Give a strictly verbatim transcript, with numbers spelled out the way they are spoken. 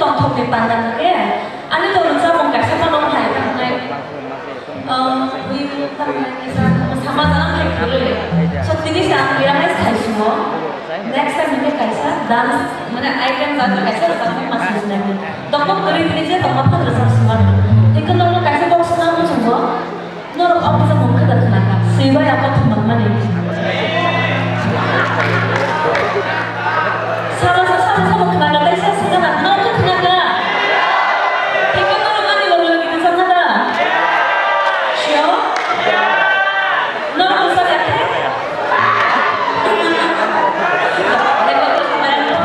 Tongthokni panda hwnkhe, ani to rwchapmung kaisa phano hai tamo nai, ah, wi tamo nai kaisa sama jana hai kwrwi. So, tini se ang realize khai sungo, next time hwnkhe kaisa dance, mane item jat kaisa rwchapmung ma swijnai. Dokma kwrwi tini je tongma phano rwchap sima. Hwnkhe nokno kaisa box na muchungo. Norok omo se mung khe da khna kha? Swi bai ang kok thumang mani. Salo sa, salo sa bo khna kha, tei sa sa na, norok khe khna kha? Hingke norok ani log lagi khe sa kha da? Sio? Norok khe sa kha khe? Lego khe khna kha.